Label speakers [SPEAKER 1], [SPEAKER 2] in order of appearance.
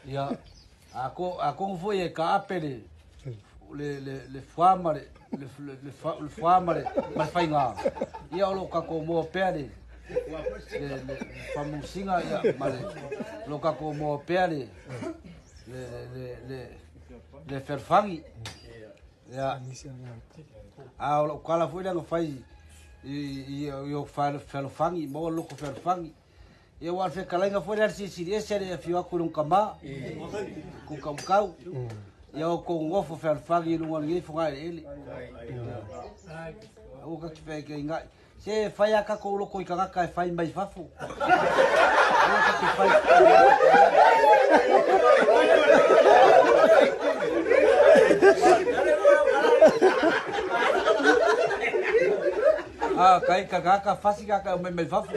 [SPEAKER 1] Ia, atonu foi e taape le le le le fua ma le le le le fua ma le ma le faiga. Ia o lo o tatou moa pea le le le faamanusina ia ma le o lo o tatou moa pea le le le le le fealofani. Ia, a o lau tala foi lea na fai i i o fealofani, maua le loto fealofani. Ia aua o le fetalaiga foi lea a le Silisili Ese e le i afio atu i lona tama, Tutautau. Ia outou nofo fealofani i luga o lenei fogaeleele. Aua ta te feaitainai. Se fai a tatou loto i tagata e fai mai fafo. Aua ta te fai. Ah, kai tagata fasi ka mai mai fafo.